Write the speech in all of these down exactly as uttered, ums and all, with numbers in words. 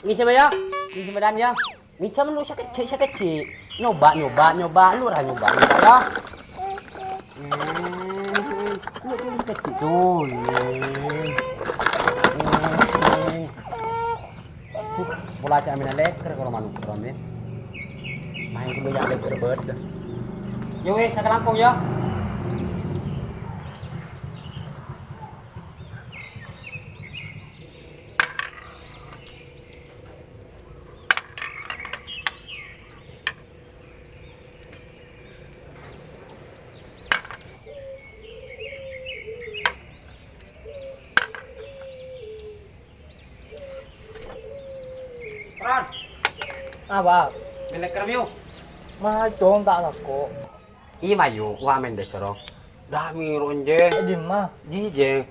Ngènjhâm, yâ. Ngènjhâm, Ran, yâ. Ngènjhâm lu sakejjhâ', sakejjhâ'. Nyoba, nyoba, nyoba. Lu ra nyoba, nyoba, yâ. Hmm, lu, lu sakejjhâ', tuh. Hmm. Duh, pola ca'na mèna lèker karo mano', Ron, yâ. Maèn ghulâ ca'na lèker bâdâ. Yâ wis, ta' kalangkong, yâ. Ran. Apa? Mèlè kermio. Mah, Cong, ta' lako. Iyâ, mayu, wa men desa, Ron. Dah, mi ronje. Di ma? Di, Jeng.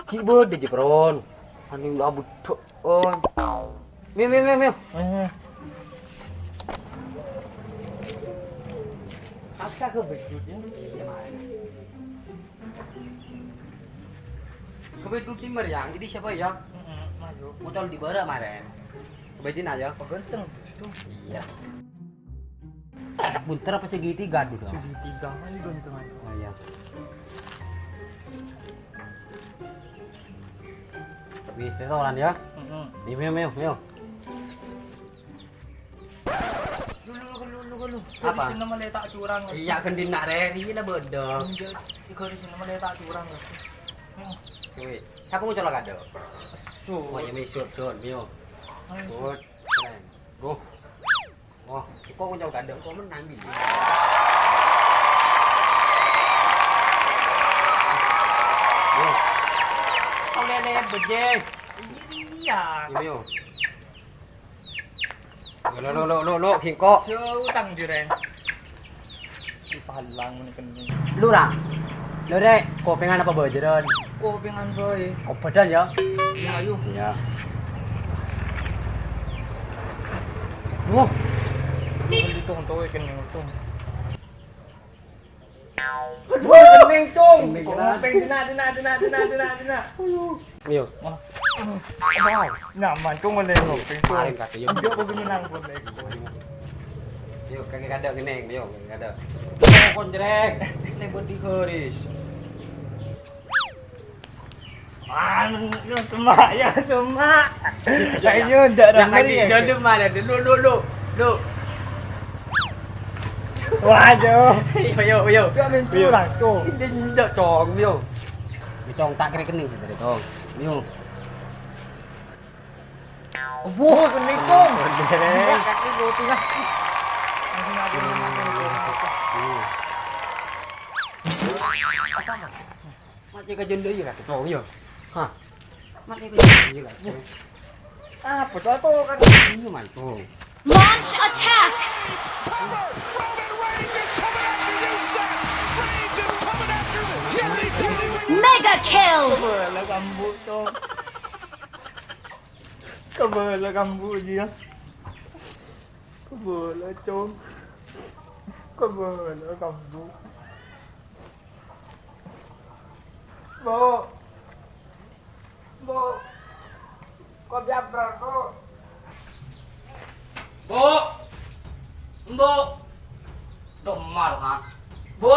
Ki bâdâ, Jepron. Anu, la budhuk, on. Mio, mio, mio, mio. Eh. Apa ke bedut ini? Kebedut di Meriang, jadi siapa ya? Heeh, masuk. Muncul di bara kemarin. Kebedin aja. Ganteng itu. Iya. Bunter apa segitiga dulu? Segitiga, ini ganteng aja. Oh iya. Wis, setoran ya. Heeh. Di meo, meo, meo. Lu, lu, lu, lu, lu. Apa? Di sini malah tak curang. Iya, kan di nak reri lah bodoh. Enggak, di sini malah tak curang. Wis. Siapa ngucul kado? Su. Oh, ya mesut don, meo. Ayo. Good. Keren. Go. Wah, kok ngucul kado? Kok menang, Bi? Go. Oleh-oleh bejeng. Iya. Ini, yo. Lo, lo, lo, lo, lo, gingko. Jauh tang, Jureng. Di palang, ini kening. Lu, Ra. Lo, Rek, kopengan apa bajaran? Kopengan, boy. Obadan, ya? Iya, ayo. Iya. Wah. Lu kan ditung, tuh, kening, tuh. Aduh, kening, Cung. Kening, Cung. Kopeng dina, dina, dina, dina, dina, dina. Ayo. Wah. Aduh. Nyaman, Cung, oleh kopeng, Cung. Paling kata, ya. Enggak, bagus menang, Cung. Yo, kaki kada kening, yo, kaki kada. Kon jerek. Ini buat di Horis. Anu, semak, ya, semak. Ayo, ndak ramai, ya. Dulu, mana? Dulu, dulu, dulu. Waduh. Yo, yo, yo. Gak main curang, Cong. Ini ndak, Cong, yo. Ini, Cong, tak kira kening, Cong. Yo. Wah, kening, Cong. Bener. Enggak, kaki gua tuh, nah. Apa, Mas? Mati ka jendela iya, Kak. Oh, iya. Hah? Mati ka jendela iya, Kak. Ah, betul tuh, kan. Iya, man, tuh. Launch attack! Mega kill! Kebal, kambuh, Cong. Kebal, kambuh, dia. Kebal, Cong. Kebal, kambuh. Bu. Bu. Kok diabrak, Bu? Bu. Bu. Demar, ha? Bu.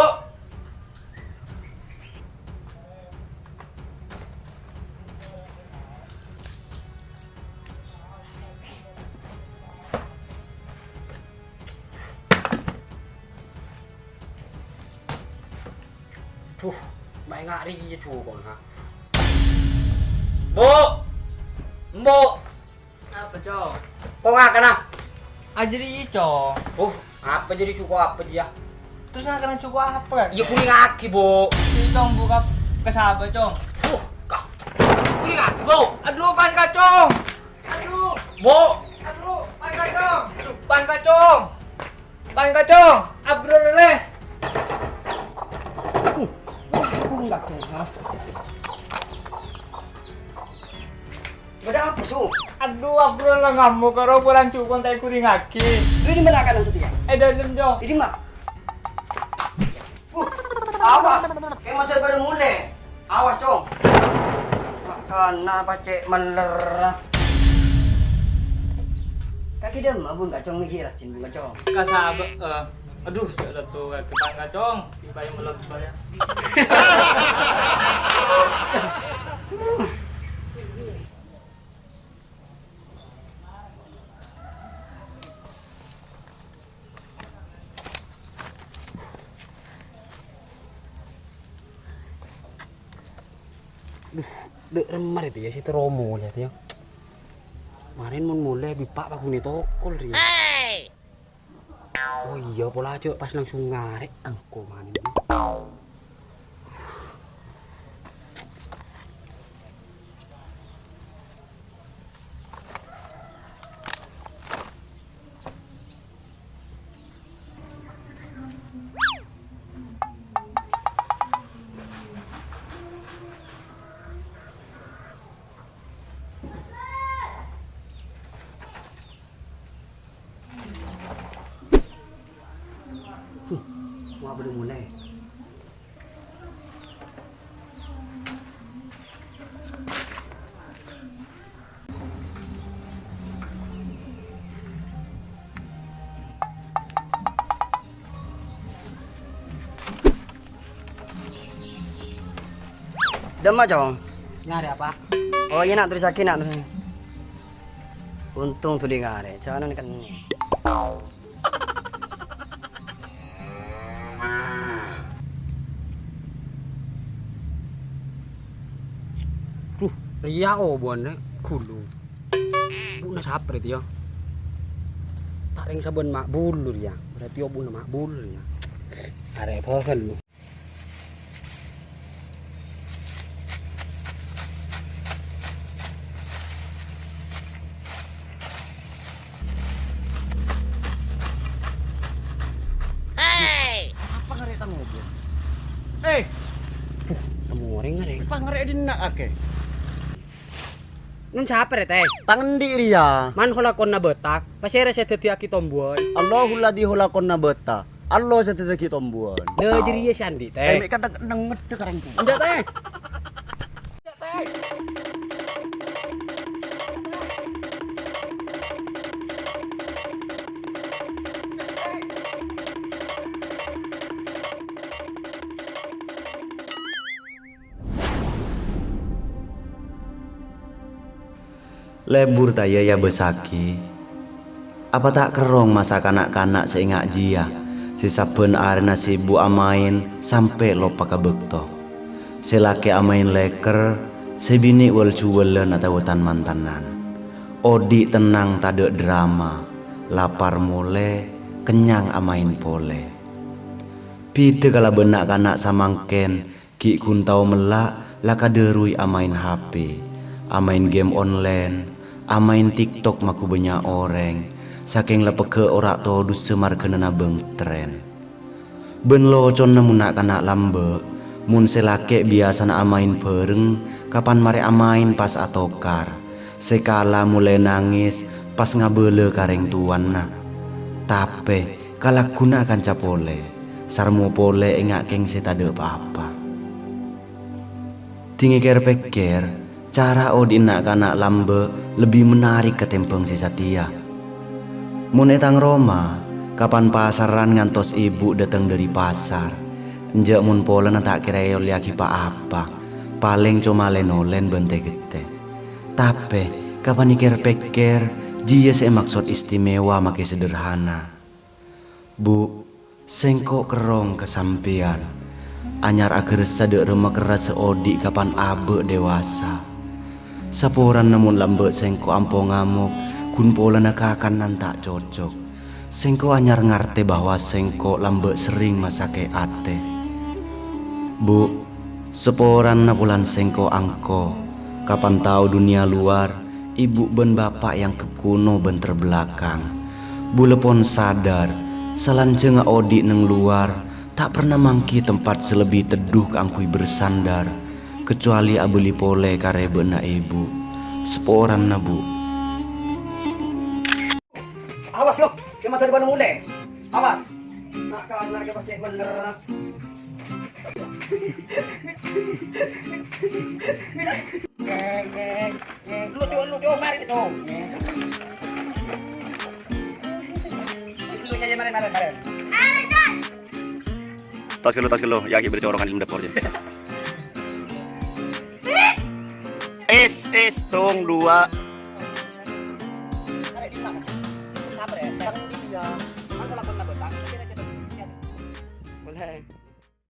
Duh, ma' enga' rèya jhuko', ha. Bu! Embu'! Apa, Cong? Kok ngakana? Ajâriyâ, Cong. Oh, apa jadi jhuko' apa dia? Terus ngakana jhuko' apa, kan? Iya, guringaghi, Bu. Iya, Cong, buka ke sahabat, Cong. Uh, ka-, guringaghi, Bu. Aduh, pan kacong. Aduh. Bu. Aduh, pan kacong. Aduh, pan kacong. Pan kacong. Abrol lè. Uh, wah, aku nggak tahu, ha. Ada apa, Su? Aduh, abrol la ngamuk karo bulan jhuko' ta' èguringaghi. Lu ini mana kanan setia? Eh, dalam, Cong. Ini mah. Uh, awas, kayak motor baru mulai. Awas, Cong. Wah, Kana pacè' meller. Kakè dâmma, Bun Kacong, nèka rajin, Bun Kacong. Kasabâ', eh, aduh, jhâ' lètto kakè, Bun Kacong. Supaya meller, supaya. Duh, dâ' remma rè, yâ, sè terro molè, yâ. Marèn mon molè, bi' pa' paghunè tokol, rè. Oh iyâ, pola cè' pas langsung ngarè', engko' marèn. Huh, wah, bâdâ molè. Dâmma, Cong? Ngarè' apa? Oh iyâ, Na', terrosaghi, Na', terros. Ontong dhuli ngarè', jhâ' nèkèn. Duh, rèya obuna ghulung. Buna sapret ya. Ta' rèng sabân ma' bulur ya. Berarti obuna ma' bulur ya. Arè' bhâghân lu. Apa ngarè' tang mobil? Eh, tang orèng ngarè'. Apa ngarè' dinna' akè? Nun sapa rè, Tè? Tang endi' rèya? Man holakonna bâta, pasèra sè dhâddhiyâghi tombuwân? Allahulladzi holakonna bâta. Allo sè dhâddhiyâghi tombuwân. Lha, jârèya sè andi', Tè. Eh, mè' kadhâng nengngedhâ karèng. Enjâ', Tè. Lebur ta' iyâ èabâssaghi? Apa ta' kerrong masa' kana'-kana' sè ènga' jiyâ, sè sabbhân arèna sibuk amaèn sampè' loppa ka bâkto? Sè lakè' amaèn lèker, sè binè' wal-juwalan atawa tan-mantanan. Odi' tennang tadâ' drama, lapar molè, kennyang amaèn polè. Bhidhâ kalabân na'-kana' samangkèn, ghi' ghun tao mella' la kadhâruwi amaèn H P, amaèn game online, amaèn TikTok maghubânnya orèng, sakèng la pegghâ' ora' todusâ marghâna nabâng trèn. Bân loconna mon na'-kana' lambâ', mon sè lakè' biyasana amaèn bhâreng, kapan marè amaèn pas atokar. Sè kala molaè nangès pas ngabâlâ ka rèng towana. Tapè, kalagguna akanca polè, sarmo polè ènga' kèng sè tadâ' pa-apa. Dingèkèr-pèkkèr, cara odi'na na'-kana' lambâ' lebbi menarik katèmbhâng sè satèya. Mon è tang roma, kapan pasarran ngantos ibu dâteng dhâri pasar, enjâ' mon polana ta' kèra èollèyaghi pa-apa, palèng coma lèn-olèn bân tè-ghettè. Tapè, kapan èkèr-pèkkèr, jiyâ sè èmaksod istimewa makè sederhana. Bu, sèngko' kerrong ka sampèyan. Anyar aghâressa dâ' remma kerrassa odi' kapan abâ' dewasa. Saporana mon lambâ' sèngko' ampo ngamok, ghun polana kakanan ta' cocok. Sèngko' anyar ngartè bahwa sèngko' lambâ' serrèng masakè' atè. Bu, saporana polana sèngko' angko, kapan tao dhunnya lowar, ibu bân bapa' èangghep kuno bân terbelakang. Bulâ pon sadar, salanjhângnga odi' neng lowar, ta' parna mangghi tempat sè lebbi teddhu kaangghuy bersandar, kecuali abâli polè karè bâ'na ibu. Saporana, Bu. Awas, yo, kèma dâri bâ'na molè. Awas. Na'-kana' kè pacè' bener, na'. Ngèng, ngèng, ngèng. Lu, Cong, lu, Cong, marè, Cong. Ngèng. Itu aja, marè, marè, marè. Tas ghâllu, tas ghâllu. Ya, ghi' bâdâ corokan è dâlem dâpor, jâ. Es, es, tong, dua.